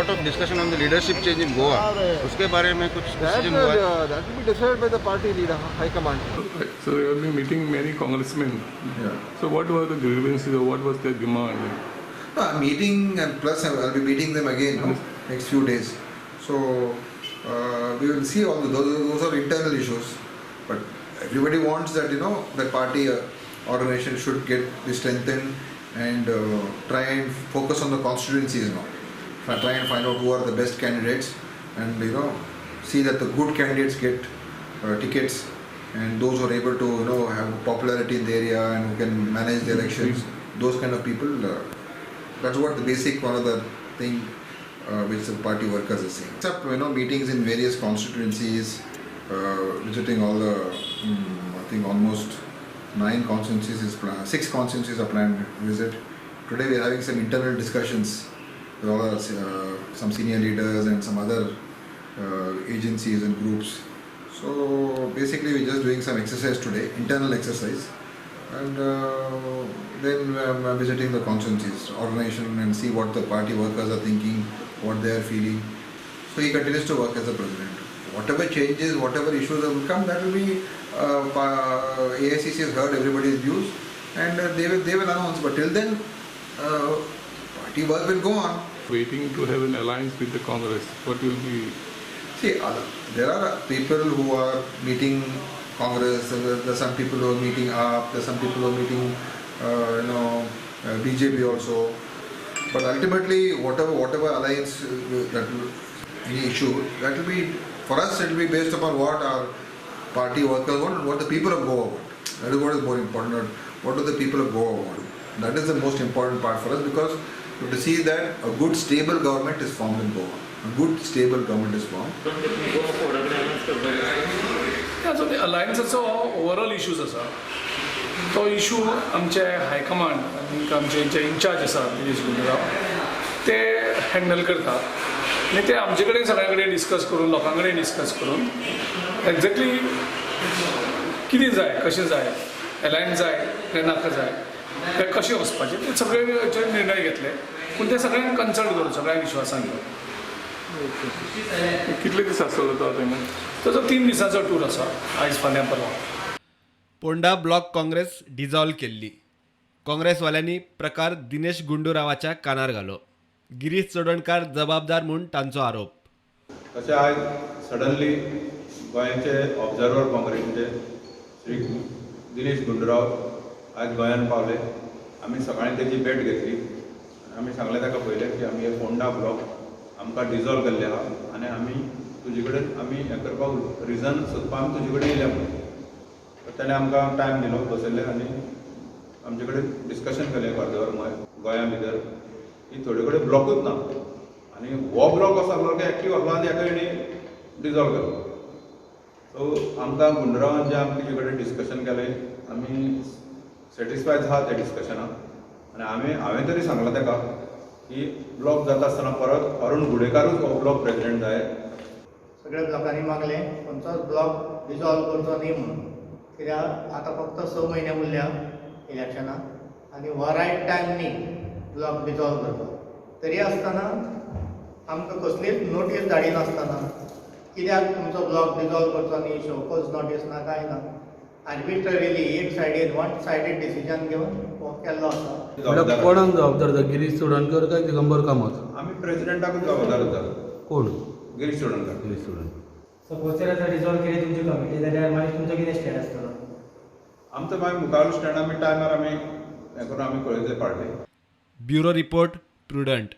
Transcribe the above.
lot of discussion on the leadership change in Goa. उसके बारे में कुछ डिसीजन हुआ है? That will be decided by the party leader, high command. So you have been meeting many congressmen. Yeah. So what were the grievances or what was their demand? No, I'm meeting, and plus I'll be meeting them again, no, next few days. So we will see all those are internal issues, but everybody wants that, you know, the party organization should get strengthened and try and focus on the constituencies now. Try and find out who are the best candidates, and you know, see that the good candidates get tickets, and those who are able to, you know, have popularity in the area and who can manage the elections, those kind of people. That's what the basic one of the thing which the party workers are saying. Except, you know, meetings in various constituencies, visiting all the I think almost 9 constituencies is planned, 6 constituencies are planned visit. Today we are having some internal discussions with all our, some senior leaders and some other agencies and groups. So basically we're just doing some exercise today, internal exercise, and then visiting the constituencies, organization, and see what the party workers are thinking, what they are feeling. So he continues to work as a president. Whatever changes, whatever issues have come, that will be AICC has heard everybody's views, and they will announce. But till then, party work will go on. Waiting to have an alliance with the Congress, what will be? See, there are people who are meeting Congress, there are some people who are meeting AAP, there are some people who are meeting, BJP also. But ultimately, whatever alliance that will, any issue, that will be, for us, it will be based upon what our party workers want and what the people of Goa want. That is what is more important. What do the people of Goa want? That is the most important part for us, because you have to see that a good stable government is formed in Goa. A good stable government is formed. So ते अलायन्साचो overall issues आसा, तो issue आमचे high command आनी आमचे जे in-charge आसा दिनेश गुंडूराव ते handle करता आनी ते आमचे कडेन सगळ्या कडेन डिस्कस करून, लोकां कडेन डिस्कस करून एक्झॅक्टली कितें जाय, कशें जाय, अलायन्स जाय काय नाका जाय, ते कशें वचपाचें ते सगळे निर्णय घेतले. पूण ते सगळ्यांक कन्सल्ट करून, सगळ्यांक विश्वासान घेवन. कितले दीस आसतलो तो थंय? ताचो 3 दिसांचो टूर आसा, आयज, फाल्यां, परवां. पोंडा ब्लॉक काँग्रेस डिझॉल्व केल्ली. काँग्रेसवाल्यांनी प्रकार दिनेश गुंडूरावाच्या कानार घालो. गिरीश चोडणकार जबाबदार म्हूण तांचो आरोप. तशें आयज सडनली गोंयचे ऑब्जर्वर काँग्रेसीचे श्री दिनेश गुंडूराव आयज गोंयांत पावले. आमी सकाळीं तेजी भेट घेतली. आमी सांगलें ताका पयलें की आमी हे फोंडा ब्लॉक आमकां डिजॉल्व केल्ले आहा आनी आमी तुजे कडेन आमी हें करपाक रिजन सोदपाक आमी तुजे कडेन येयल्या म्हणून. तर ताणें आमकां टायम दिलो, बसयलें आनी आमचे कडेन डिस्कशन केलें एक अर्द वर. गोंया भितर की थोडे कडेन ब्लॉकूच ना आनी हो ब्लॉक असो आसलो की एक्टीव आसलो आनी हेका हेणी डिजॉल्व केलो. सो आमकां गुंडूरावान जें आमचे तुजे कडेन डिस्कशन केलें, आमी सॅटिस्फाय आसा त्या डिस्कशनाक. आनी आमी हांवें तरी सांगलां ताका की ब्लॉक जाता आसतना परत अरुण गुडेकारूच हो ब्लॉक प्रेजिडेंट जाय. सगळ्या ब्लॉकांनी मागलें खंयचोच ब्लॉक डिजॉल्व करचो न्ही म्हणून, कित्याक आतां फक्त 6 म्हयने उरल्या इलेक्शनाक आनी हो रायट टायम न्ही ब्लॉक डिजॉल्व करपाक. तरी आसतना आमकां कसलीच नोटीस धाडिनासतना कित्याक तुमचो ब्लॉक डिजॉल्व करचो न्ही, शोकोज नोटीस ना कांय ना, आर्बिट्ररीली एक सायडीन वन सायडीड डिसिजन घेवन हो केल्लो आसा. म्हणल्यार कोणाक जबाबदार आसा, गिरीश चोडणकर काय दिगंबर कामत? आमी प्रेजिडेंटाकूच जबाबदार आसा. कोण? गिरीश चोडणकर. गिरीश चोडणकर. सपोज जर आतां डिजॉल्व केली तुमची कमिटी जाल्यार मागीर तुमचो कितें स्टँड आसतलो? आमचो मागीर मुखावेलो स्टँड आमी टायमार आमी हें करून आमी कळयतले party. Bureau report, Prudent.